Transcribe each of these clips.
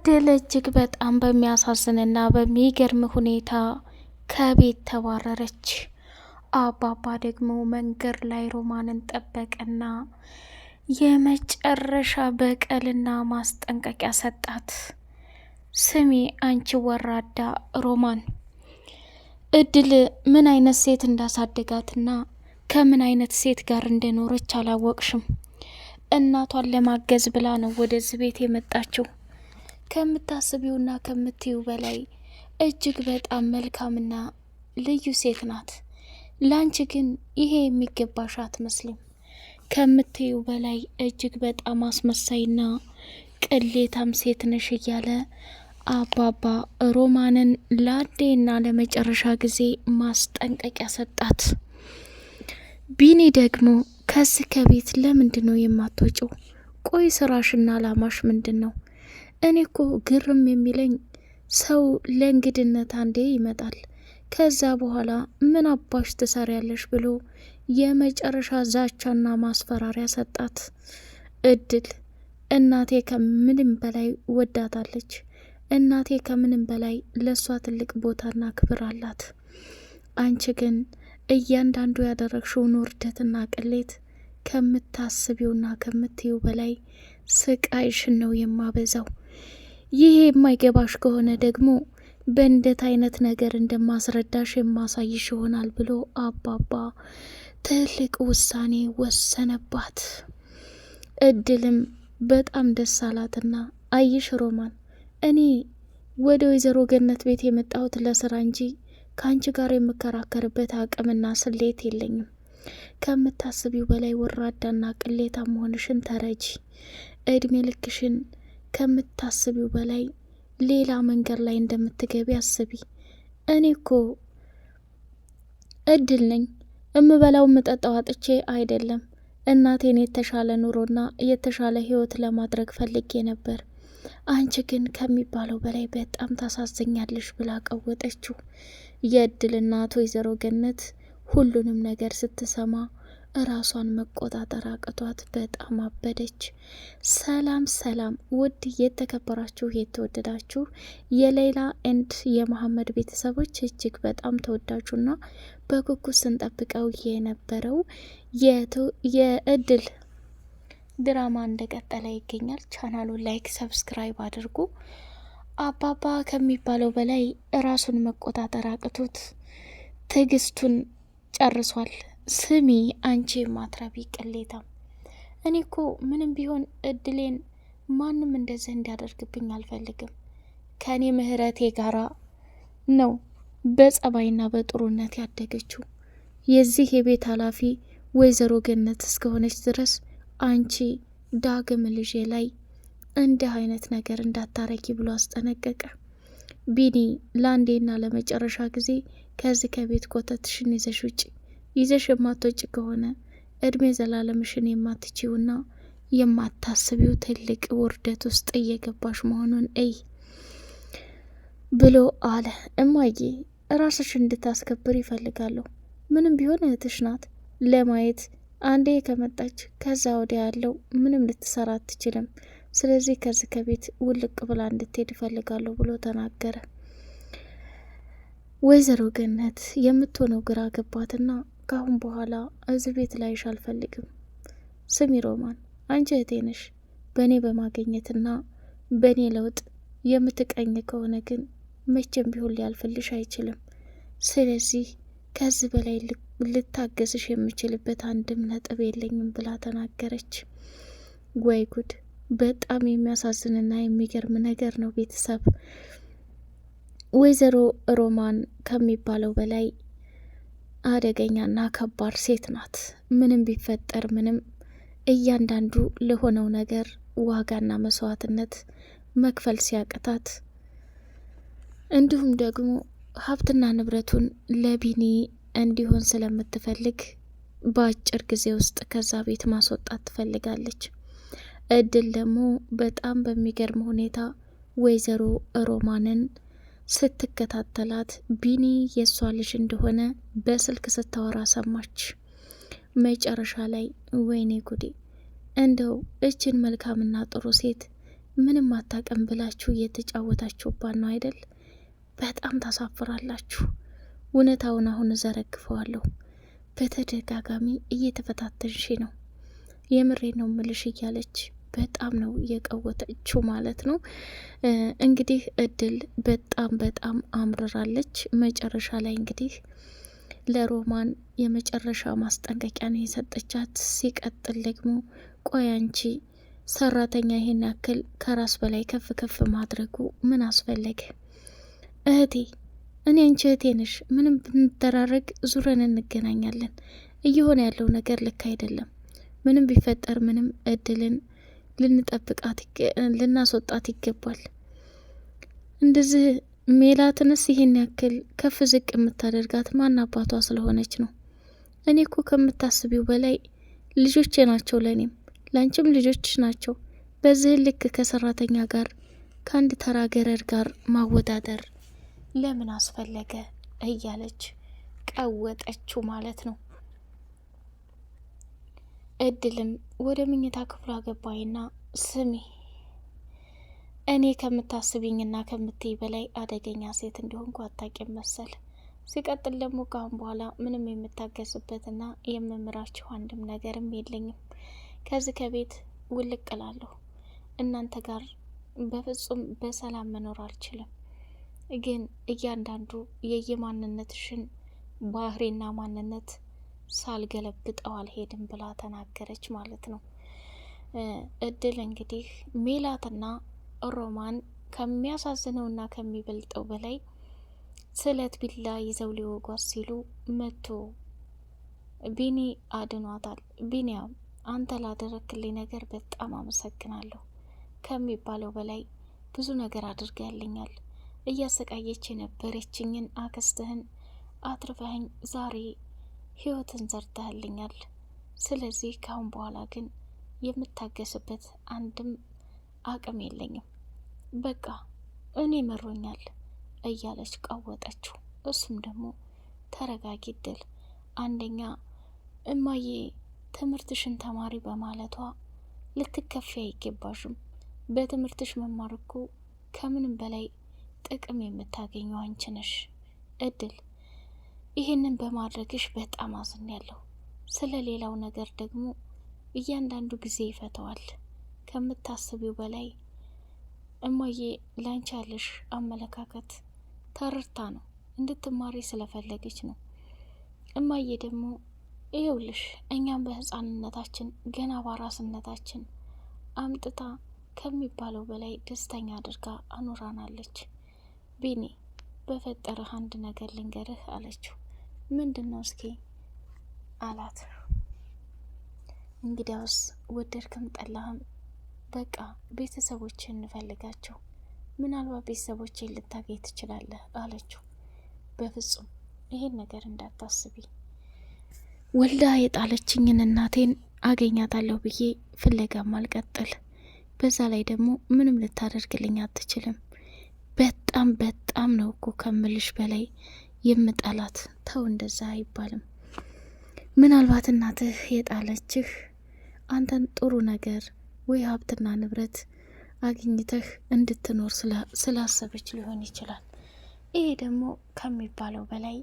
እድል እጅግ በጣም በሚያሳዝንና በሚገርም ሁኔታ ከቤት ተባረረች። አባባ ደግሞ መንገድ ላይ ሮማንን ጠበቀና የመጨረሻ በቀልና ማስጠንቀቂያ ሰጣት። ስሚ አንቺ ወራዳ ሮማን፣ እድል ምን አይነት ሴት እንዳሳደጋትና ከምን አይነት ሴት ጋር እንደኖረች አላወቅሽም። እናቷን ለማገዝ ብላ ነው ወደዚህ ቤት የመጣችው። ከምታስቢውና ከምትዩ በላይ እጅግ በጣም መልካምና ልዩ ሴት ናት። ላንቺ ግን ይሄ የሚገባሽ አትመስልም። ከምትዩ በላይ እጅግ በጣም አስመሳይና ቅሌታም ሴት ነሽ እያለ አባባ ሮማንን ለአንዴና ለመጨረሻ ጊዜ ማስጠንቀቂያ ሰጣት። ቢኒ ደግሞ ከዚህ ከቤት ለምንድን ነው የማትወጪው? ቆይ ስራሽና አላማሽ ምንድን ነው? እኔ እኮ ግርም የሚለኝ ሰው ለእንግድነት አንዴ ይመጣል፣ ከዛ በኋላ ምን አባሽ ትሰሪያለሽ ብሎ የመጨረሻ ዛቻና ማስፈራሪያ ሰጣት። እድል እናቴ ከምንም በላይ ወዳታለች። እናቴ ከምንም በላይ ለእሷ ትልቅ ቦታና ክብር አላት። አንቺ ግን እያንዳንዱ ያደረግሽውን ውርደትና ቅሌት ከምታስቢውና ከምትዩ በላይ ስቃይሽን ነው የማበዛው። ይሄ የማይገባሽ ከሆነ ደግሞ በእንደት አይነት ነገር እንደማስረዳሽ የማሳይሽ ይሆናል ብሎ አባባ ትልቅ ውሳኔ ወሰነባት። እድልም በጣም ደስ አላትና አይሽ ሮማን፣ እኔ ወደ ወይዘሮ ገነት ቤት የመጣሁት ለስራ እንጂ ከአንቺ ጋር የምከራከርበት አቅምና ስሌት የለኝም። ከምታስቢው በላይ ወራዳና ቅሌታ መሆንሽን ተረጂ። እድሜ ልክሽን ከምታስቢው በላይ ሌላ መንገድ ላይ እንደምትገቢ አስቢ። እኔ እኮ እድል ነኝ። እምበላው እምጠጣው አጥቼ አይደለም። እናቴን የተሻለ ኑሮና የተሻለ ህይወት ለማድረግ ፈልጌ ነበር። አንቺ ግን ከሚባለው በላይ በጣም ታሳዝኛለሽ ብላ ቀወጠችው። የእድል እናት ወይዘሮ ገነት ሁሉንም ነገር ስትሰማ እራሷን መቆጣጠር አቅቷት በጣም አበደች። ሰላም ሰላም! ውድ የተከበራችሁ የተወደዳችሁ የሌላ and የመሀመድ ቤተሰቦች እጅግ በጣም ተወዳጁና በጉጉት ስንጠብቀው የነበረው የእድል ድራማ እንደቀጠለ ይገኛል። ቻናሉን like፣ subscribe አድርጉ። አባባ ከሚባለው በላይ ራሱን መቆጣጠር አቅቶት ትዕግስቱን ጨርሷል። ስሚ አንቺ የማትረቢ ቅሌታም፣ እኔ እኮ ምንም ቢሆን እድሌን ማንም እንደዚህ እንዲያደርግብኝ አልፈልግም። ከእኔ ምህረቴ ጋራ ነው በጸባይና በጥሩነት ያደገችው። የዚህ የቤት ኃላፊ ወይዘሮ ገነት እስከሆነች ድረስ አንቺ ዳግም ልጄ ላይ እንዲህ አይነት ነገር እንዳታረጊ ብሎ አስጠነቀቀ። ቢኒ ለአንዴና ለመጨረሻ ጊዜ ከዚህ ከቤት ኮተትሽን ይዘሽ ውጪ። ይዘሽ የማትወጪ ከሆነ እድሜ ዘላለምሽን የማትችይውና የማታስቢው ትልቅ ውርደት ውስጥ እየገባሽ መሆኑን እይ ብሎ አለ። እማዬ ራስሽ እንድታስከብር ይፈልጋለሁ። ምንም ቢሆን እህትሽ ናት። ለማየት አንዴ ከመጣች ከዛ ወዲያ ያለው ምንም ልትሰራ አትችልም። ስለዚህ ከዚህ ከቤት ውልቅ ብላ እንድትሄድ ይፈልጋለሁ ብሎ ተናገረ። ወይዘሮ ገነት የምትሆነው ግራ ገባትና ካሁን በኋላ እዚህ ቤት ላይሽ አልፈልግም። ስሚ ሮማን፣ አንቺ እህቴ ነሽ። በእኔ በማገኘትና በእኔ ለውጥ የምትቀኝ ከሆነ ግን መቼም ቢሆን ሊያልፍልሽ አይችልም። ስለዚህ ከዚህ በላይ ልታገዝሽ የምችልበት አንድም ነጥብ የለኝም ብላ ተናገረች። ወይ ጉድ! በጣም የሚያሳዝንና የሚገርም ነገር ነው ቤተሰብ። ወይዘሮ ሮማን ከሚባለው በላይ አደገኛና ከባድ ሴት ናት። ምንም ቢፈጠር ምንም እያንዳንዱ ለሆነው ነገር ዋጋና መስዋዕትነት መክፈል ሲያቅታት እንዲሁም ደግሞ ሀብትና ንብረቱን ለቢኒ እንዲሆን ስለምትፈልግ በአጭር ጊዜ ውስጥ ከዛ ቤት ማስወጣት ትፈልጋለች። እድል ደግሞ በጣም በሚገርም ሁኔታ ወይዘሮ ሮማንን ስትከታተላት ቢኒ የእሷ ልጅ እንደሆነ በስልክ ስታወራ ሰማች። መጨረሻ ላይ ወይኔ ጉዴ፣ እንደው እችን መልካምና ጥሩ ሴት ምንም አታውቅም ብላችሁ እየተጫወታችሁባት ነው አይደል? በጣም ታሳፍራላችሁ። እውነታውን አሁን እዘረግፈዋለሁ። በተደጋጋሚ እየተፈታተንሽ ነው፣ የምሬ ነው ምልሽ እያለች በጣም ነው የቀወጠችው ማለት ነው። እንግዲህ እድል በጣም በጣም አምርራለች። መጨረሻ ላይ እንግዲህ ለሮማን የመጨረሻ ማስጠንቀቂያ ነው የሰጠቻት። ሲቀጥል ደግሞ ቆይ አንቺ ሰራተኛ ይሄን ያክል ከራስ በላይ ከፍ ከፍ ማድረጉ ምን አስፈለገ? እህቴ እኔ አንቺ እህቴ ነሽ። ምንም ብንደራረግ ዙረን እንገናኛለን። እየሆነ ያለው ነገር ልክ አይደለም። ምንም ቢፈጠር ምንም እድልን ልንጠብቃት ልናስወጣት ይገባል። እንደዚህ ሜላትንስ ይሄን ያክል ከፍ ዝቅ የምታደርጋት ማን አባቷ ስለሆነች ነው? እኔ እኮ ከምታስቢው በላይ ልጆቼ ናቸው፣ ለእኔም ለአንቺም ልጆች ናቸው። በዚህ ልክ ከሰራተኛ ጋር ከአንድ ተራ ገረድ ጋር ማወዳደር ለምን አስፈለገ? እያለች ቀወጠችው ማለት ነው። እድልም ወደ መኝታ ክፍሏ ገባይና ስሚ እኔ ከምታስቢኝና ከምትይ በላይ አደገኛ ሴት እንደሆንኩ አታውቂም መሰል። ሲቀጥል ደግሞ ካሁን በኋላ ምንም የምታገዝበትና የምምራችሁ አንድም ነገርም የለኝም። ከዚህ ከቤት ውልቅ እላለሁ። እናንተ ጋር በፍጹም በሰላም መኖር አልችልም። ግን እያንዳንዱ የየማንነትሽን ባህሪና ማንነት ሳልገለብጠው አልሄድም ብላ ተናገረች ማለት ነው። እድል እንግዲህ ሜላትና ሮማን ከሚያሳዝነውና ከሚበልጠው በላይ ስለት ቢላ ይዘው ሊወጓት ሲሉ መቶ ቢኒ አድኗታል። ቢኒያም አንተ ላደረክልኝ ነገር በጣም አመሰግናለሁ ከሚባለው በላይ ብዙ ነገር አድርገህልኛል። እያሰቃየች የነበረችኝን አክስትህን አትርፈኸኝ ዛሬ ህይወትን ዘርተህልኛል። ስለዚህ ካሁን በኋላ ግን የምታገስበት አንድም አቅም የለኝም። በቃ እኔ መሮኛል እያለች ቀወጠችው። እሱም ደግሞ ተረጋጊ ድል አንደኛ እማዬ ትምህርትሽን ተማሪ በማለቷ ልትከፊ አይገባሽም። በትምህርትሽ መማር እኮ ከምንም በላይ ጥቅም የምታገኘው አንቺ ነሽ። እድል ይህንን በማድረግሽ በጣም አዝኛለሁ። ስለ ሌላው ነገር ደግሞ እያንዳንዱ ጊዜ ይፈተዋል። ከምታስቢው በላይ እማዬ ላንቺ ያለሽ አመለካከት ተረድታ ነው እንድትማሪ ስለፈለገች ነው። እማዬ ደግሞ ይኸውልሽ እኛም በህፃንነታችን ገና ባራስነታችን አምጥታ ከሚባለው በላይ ደስተኛ አድርጋ አኑራናለች። ቢኒ በፈጠረህ አንድ ነገር ልንገርህ አለችው። ምንድን ነው እስኪ አላት። እንግዲያውስ ወደድክም ጠላህም በቃ ቤተሰቦችን እንፈልጋቸው፣ ምናልባት ቤተሰቦችን ልታገኝ ትችላለህ አለችው። በፍጹም ይሄን ነገር እንዳታስቢ፣ ወልዳ የጣለችኝን እናቴን አገኛታለሁ ብዬ ፍለጋም አልቀጥል። በዛ ላይ ደግሞ ምንም ልታደርግልኝ አትችልም። በጣም በጣም ነው እኮ ከምልሽ በላይ የምጠላት። ተው እንደዛ አይባልም። ምናልባት እናትህ የጣለችህ አንተን ጥሩ ነገር ወይ ሀብትና ንብረት አግኝተህ እንድትኖር ስላሰበች ሊሆን ይችላል። ይሄ ደግሞ ከሚባለው በላይ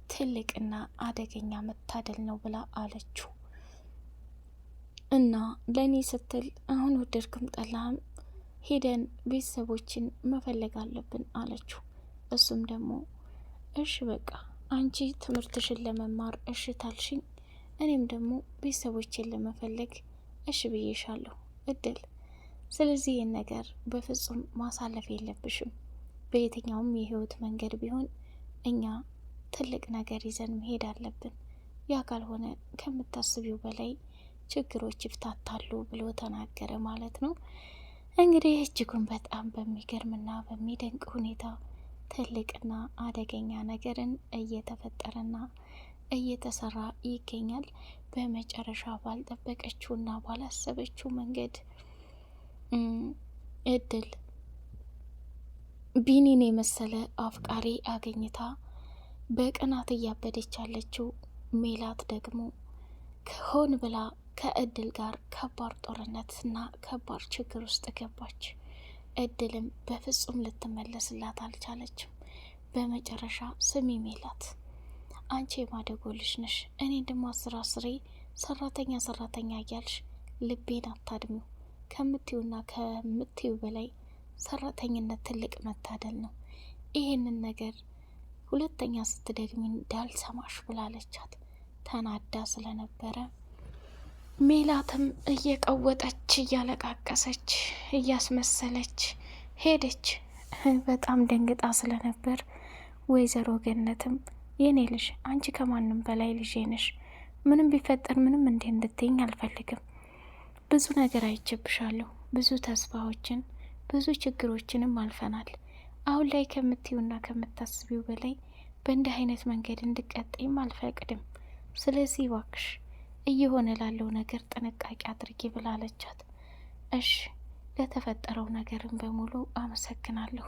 ትልቅና አደገኛ መታደል ነው ብላ አለችው። እና ለእኔ ስትል አሁን ወደድክም ጠላህም ሄደን ቤተሰቦችን መፈለግ አለብን አለችው። እሱም ደግሞ እሺ በቃ አንቺ ትምህርትሽን ለመማር እሺ ታልሽኝ፣ እኔም ደግሞ ቤተሰቦችን ለመፈለግ እሺ ብዬሻለሁ እድል። ስለዚህ ይህን ነገር በፍጹም ማሳለፍ የለብሽም። በየትኛውም የህይወት መንገድ ቢሆን እኛ ትልቅ ነገር ይዘን መሄድ አለብን። ያ ካልሆነ ከምታስቢው በላይ ችግሮች ይፍታታሉ ብሎ ተናገረ ማለት ነው። እንግዲህ እጅጉን በጣም በሚገርምና በሚደንቅ ሁኔታ ትልቅና አደገኛ ነገርን እየተፈጠረና እየተሰራ ይገኛል። በመጨረሻ ባልጠበቀችውና ባላሰበችው መንገድ እድል ቢኒን የመሰለ አፍቃሪ አገኝታ በቅናት እያበደች ያለችው ሜላት ደግሞ ከሆን ብላ ከእድል ጋር ከባድ ጦርነትና ከባድ ችግር ውስጥ ገባች። እድልም በፍጹም ልትመለስላት አልቻለችም። በመጨረሻ ስሚ ሜላት፣ አንቺ የማደጎ ልጅ ነሽ። እኔ ደሞ አስራ አስሬ ሰራተኛ ሰራተኛ እያልሽ ልቤን አታድሚው። ከምትዩና ከምትዩ በላይ ሰራተኝነት ትልቅ መታደል ነው። ይሄንን ነገር ሁለተኛ ስትደግሚ እንዳልሰማሽ ብላለቻት። ተናዳ ስለነበረ ሜላትም እየቀወጠች እያለቃቀሰች እያስመሰለች ሄደች። በጣም ደንግጣ ስለነበር ወይዘሮ ገነትም የኔ ልጅ አንቺ ከማንም በላይ ልጄ ነሽ፣ ምንም ቢፈጠር ምንም እንዴ እንድትይኝ አልፈልግም። ብዙ ነገር አይቼብሻለሁ፣ ብዙ ተስፋዎችን ብዙ ችግሮችንም አልፈናል። አሁን ላይ ከምትዩና ከምታስቢው በላይ በእንዲህ አይነት መንገድ እንድቀጥይም አልፈቅድም። ስለዚህ እባክሽ እየሆነ ላለው ነገር ጥንቃቄ አድርጊ ብላለቻት። እሽ ለተፈጠረው ነገርም በሙሉ አመሰግናለሁ።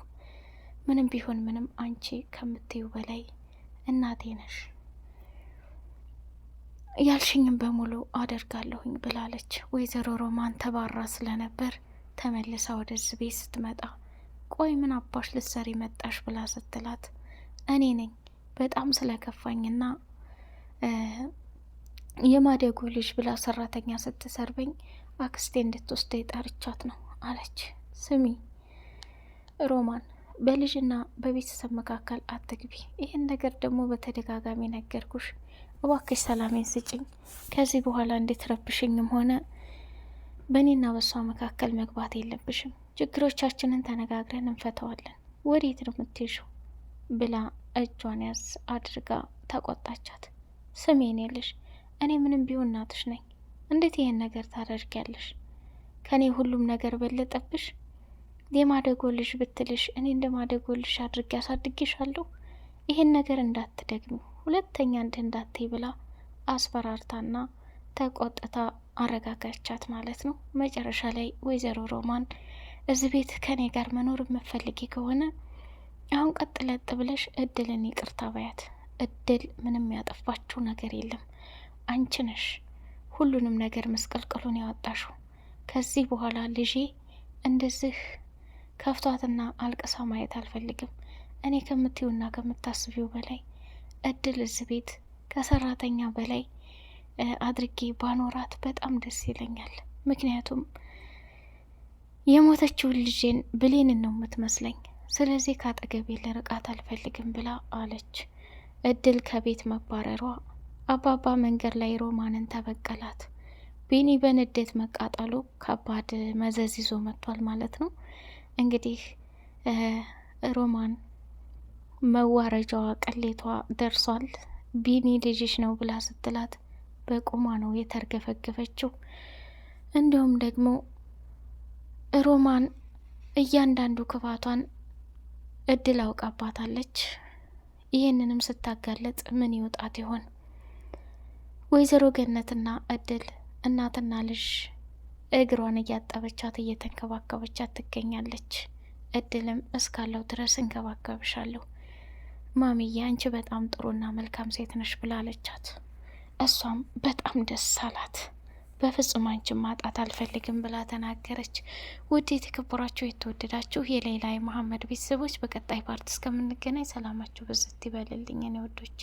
ምንም ቢሆን ምንም አንቺ ከምትዩ በላይ እናቴ ነሽ፣ ያልሽኝም በሙሉ አደርጋለሁኝ ብላለች። ወይዘሮ ሮማን ተባራ ስለነበር ተመልሳ ወደዚህ ቤት ስትመጣ ቆይ ምን አባሽ ልትሰሪ መጣሽ ብላ ስትላት እኔ ነኝ በጣም ስለከፋኝና የማደጎ ልጅ ብላ ሰራተኛ ስትሰርበኝ አክስቴ እንድትወስደ ጠርቻት ነው አለች። ስሚ ሮማን፣ በልጅና በቤተሰብ መካከል አትግቢ። ይህን ነገር ደግሞ በተደጋጋሚ ነገርኩሽ። እባክሽ ሰላሜን ስጭኝ። ከዚህ በኋላ እንድትረብሽኝም ሆነ በእኔና በእሷ መካከል መግባት የለብሽም። ችግሮቻችንን ተነጋግረን እንፈተዋለን። ወዴት ነው የምትሄጂው? ብላ እጇን ያዝ አድርጋ ተቆጣቻት። ስሜን የልሽ እኔ ምንም ቢሆን እናትሽ ነኝ። እንዴት ይሄን ነገር ታደርጊያለሽ? ከእኔ ሁሉም ነገር በለጠብሽ? የማደጎ ልጅ ብትልሽ እኔ እንደ ማደጎ ልጅ አድርጌ አሳድጌሻለሁ። ይሄን ነገር እንዳትደግሚ ሁለተኛ እንድህ እንዳትይ ብላ አስፈራርታና ተቆጥታ አረጋጋቻት ማለት ነው። መጨረሻ ላይ ወይዘሮ ሮማን እዚህ ቤት ከኔ ጋር መኖር የምትፈልጊ ከሆነ አሁን ቀጥ ለጥ ብለሽ እድልን ይቅርታ ባያት። እድል ምንም ያጠፋችው ነገር የለም አንቺ ነሽ ሁሉንም ነገር መስቀልቅሉን ያወጣሽው። ከዚህ በኋላ ልጄ እንደዚህ ከፍቷትና አልቅሳ ማየት አልፈልግም። እኔ ከምትዩና ከምታስቢው በላይ እድል እዚህ ቤት ከሰራተኛ በላይ አድርጌ ባኖራት በጣም ደስ ይለኛል። ምክንያቱም የሞተችውን ልጄን ብሌንን ነው የምትመስለኝ። ስለዚህ ከአጠገቤ ልርቃት አልፈልግም ብላ አለች። እድል ከቤት መባረሯ አባባ መንገድ ላይ ሮማንን ተበቀላት። ቢኒ በንዴት መቃጠሉ ከባድ መዘዝ ይዞ መጥቷል ማለት ነው። እንግዲህ ሮማን መዋረጃዋ ቅሌቷ ደርሷል። ቢኒ ልጅሽ ነው ብላ ስትላት በቁሟ ነው የተርገፈገፈችው። እንዲሁም ደግሞ ሮማን እያንዳንዱ ክፋቷን እድል አውቃባታለች። ይህንንም ስታጋለጥ ምን ይወጣት ይሆን? ወይዘሮ ገነትና እድል እናትና ልጅ እግሯን እያጠበቻት እየተንከባከበቻት ትገኛለች። እድልም እስካለው ድረስ እንከባከብሻለሁ ማሚዬ፣ አንቺ በጣም ጥሩና መልካም ሴት ነሽ ብላለቻት። እሷም በጣም ደስ አላት። በፍጹም አንቺን ማጣት አልፈልግም ብላ ተናገረች። ውድ የተከበራችሁ የተወደዳችሁ የሌላ የመሀመድ ቤተሰቦች በቀጣይ part እስከምንገናኝ ሰላማችሁ ብዝት ይበልልኝ እኔ ወዶች።